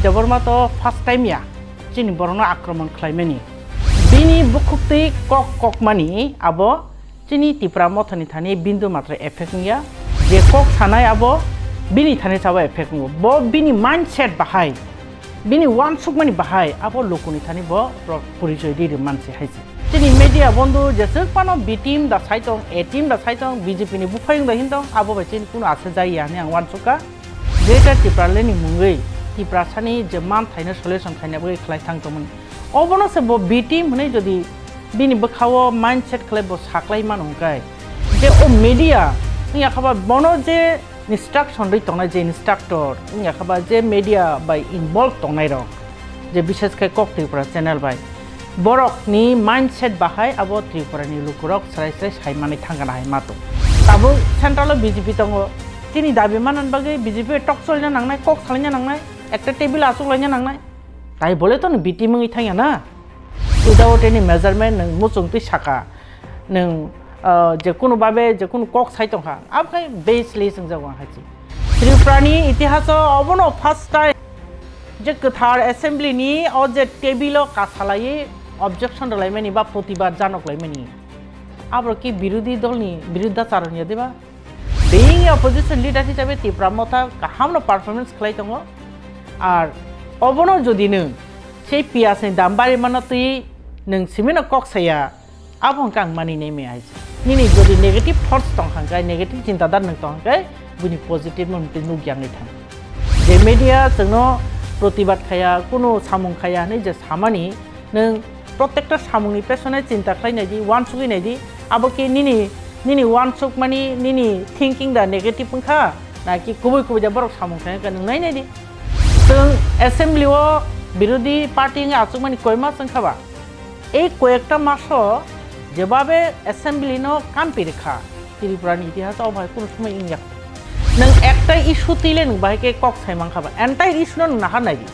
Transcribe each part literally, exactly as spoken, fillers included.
Debbarma to first time ya chini borokno akromon khlaimani. Bini bukhuktwi kok kokmani abo chini Tipra Mothani thani bindu matra effect wngya. Je kok sanai abo bini thani sabo effect wngo. Bo bini mindset bahai, bini uansukmani bahai abo lukuni thani bo ro-, porichoi ri rwmansi haise. Chini media bondo jeswk phano B team da sai tong, A team da sai tong, B J P ni buphai wng da hin tong, abo bai chini kuno ase jai ya hinwi ang uansukha. Greater Tipraland ni mungwi Tiprasani je man thaino solution khaina bagwi khlai thang tongmani. Obono se bo B team hwnwi jodi bini bwkhao mindset khlai bo saklai mano hwnkhe, je o media wngya khaba bono je instruction rwi tongnai je instructor wngya khaba je media bai involve tongnai rok, je bishes khe Kok Tripura channel bai, borokni mindset bahai abo Tripura ni lukurok srai srai sai manwi thangkana hai ma tong. Tabuk central o B J P tongo, chini dabi manani bagwi B J P tok cholina nangnai, kok salaina nangnai, ekta table achuk laina nangnai. Tai bole to nwng B team wngwi thangya na? Without any measurement nwng muchung twi saka, nwng, ah, je kunu babe je kunu kok sai tongkha, abo khai baseless wngjago ang hai se. Tripura ni itihas o obono first time je kwthar assembly ni o je table o kasalaiwi objection rwlaimani ba protibad janok laimani. Abo ki birodhi dol ni biruddhacharon ya diba? Being a opposition leader hisabe Tipra Motha kahamno performance khlai tongo. Ar obono jodi nwng sei piyaj ni dam bari mano twi nwng simino kok saya, abo hwnkhe ang mani nai maya hai se. Nini jodi negative thoughts tong hwnkhe, negative chinta dhara nwng tong hwnkhe, buini positive no nwng twi nuk yang thang. Je media chwngno protibad khaya, kunu samung khaya hinwi je samani, nwng protekta samungni pesone chinta khlai nai di, uansugwi nai di, abo khe nini, nini uansukmani, nini thinking da negative wngkha, na ki kubui kubui da borok samung khlai kha nwng nai nai di. Chwng assembly o birodhi party wngwi achukmani koi mas wngkha ba? Ei koyekta maso jebabe assembly no kampi rikha, Tripura ni itihas o bai kunu somoi wngya. Nwng ekta issue twi le nwng bahai khe kok sai mankha ba, entire issue no nwng nahar nai di.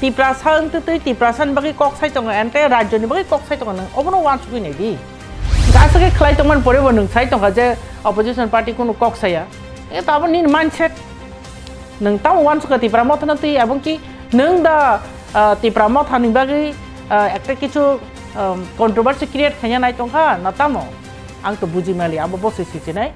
Tiprasa wngtwi twi Tiprasa ni bagwi kok sai tongo, entire rajyo ni bagwi kok sai tongo, nwng obono uansugwi nai di. Gasa khe khlai tongmani pore bo nwng sai tongkha je opposition party kunu kok saya. E to abo nini mindset. Nwng tamo uansukha Tipra Mothano twi, ebong ki nwng da, ah, Tipra Mothani bagwi, ah, ekta kichu, um, controversy create khaina nai tongkha na tamo? Ang to buji mali, abo bosoi sichinai.